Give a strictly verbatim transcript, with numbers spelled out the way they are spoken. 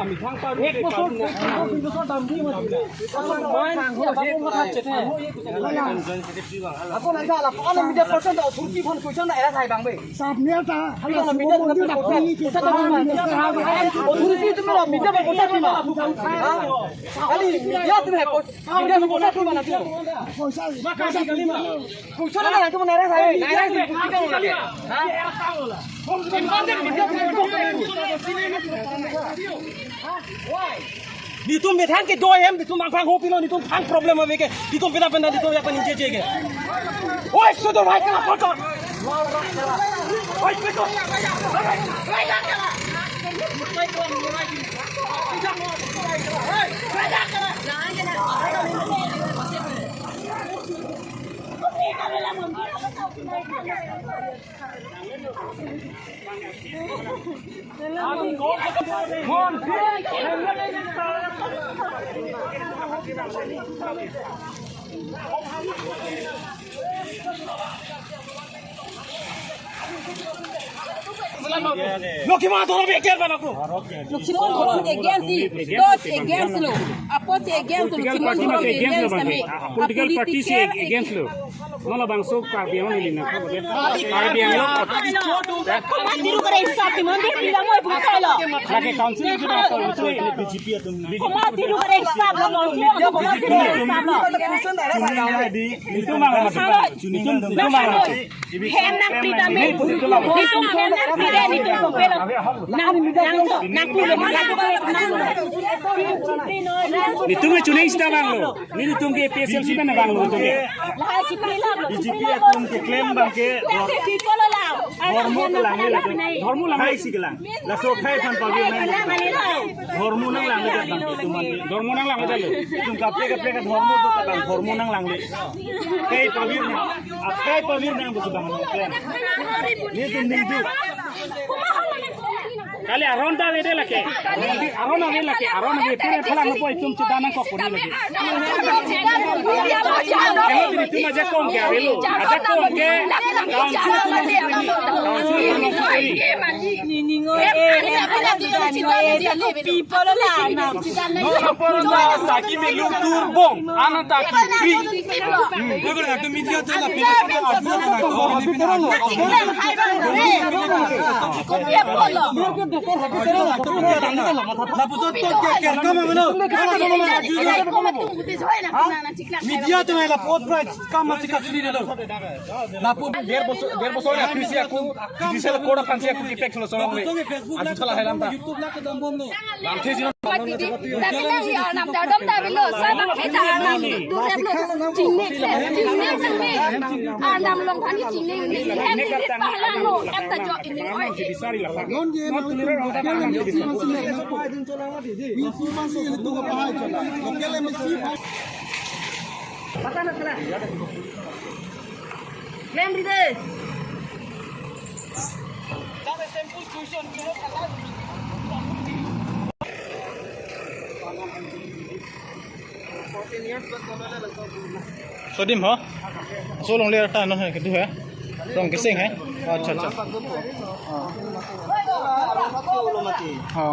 Ek bosor, ek bosor, dui bosor dam di mati. Apun langsung ala, apun media person ta authority phone question ta era sai bang be. Sab ne ta. Halo, media person ta question ta bang. Authority tum lo, media person ta bang. Ha? Kali, ya tum hai, media person ta bang tu. Poisa, poisa kali ma. Kuchona na tu nara sai, nara sai, kuchona na. Ha? Netum methang kedo ahem, netum mangphang ho pilo, netum phang problem ave ke, netum pina pina netum ya paning jeje ke. Oi, sudo vai kala kotor. Oi, kotor. Lokhimon Dhorom against bana ko. Lokhimon Dhorom against si, dos against lo. Apotsi against lo, Lokhimon Dhorom against kami. Political party si against lo. Mala bangso Karbi Anglong ili na. Karbi Anglong. Mati ru kare hisab si mandi pila mo ibu kailo. Lagi council kita ko itu B J P atum. Mati ru kare hisab lo, mati ru kare hisab lo. Itu mangam. Itu, itu mangam. Hem nangpi kami. Nitum hem nangpi de, nitum kopelo. Nang, nang, nang pulo, nang pulo. Nitum ke chuning sita bang lo. Nitum ke P S L C bang lo, nitum ke. B J P atum keklem bang ke. Dhormo kelang le. Dhormo lang. Hai si kelang. Laso khai phan pagi nang. Dhormo nanglang le bang ke. Dhormo nanglang le. Itum kaprek kaprek ke dhormo do ta bang. Dhormo nanglang le. Khai pagi nang. Akai pavir nang besi bang nang klan. Nitum ningdu. Kali aron ta ave de lake. Aron ave lake. Aron ave pure phalang po itum chedan nangkok puni lake. Kali itum ajakong ke avelo. Ajakong ke. Council tulung situni. Council tulung situni. People la na. No, apor na saki melu turbong. Ana ta kipi. Media tu la pot price kam masih kasih di dalam. Lapu der bosor, der bosor ya, P C aku, judicial court aphan si aku tipek solo solo le. Aju thala hailam ta. Lamthe jino. Tapi na hi arnam ta dam ta bilo, sa bang he ta arnam dur rep lo, chingnek se, chingnek se. Arnam long thani chingnek ne, hem ne, pahlang lo, em ta jo ini, oi. Non je, non je, non je, non je, non je, Sodim ho? Solong le ta no hai kedu hai. Rong keseng hai. Acha acha. Ha.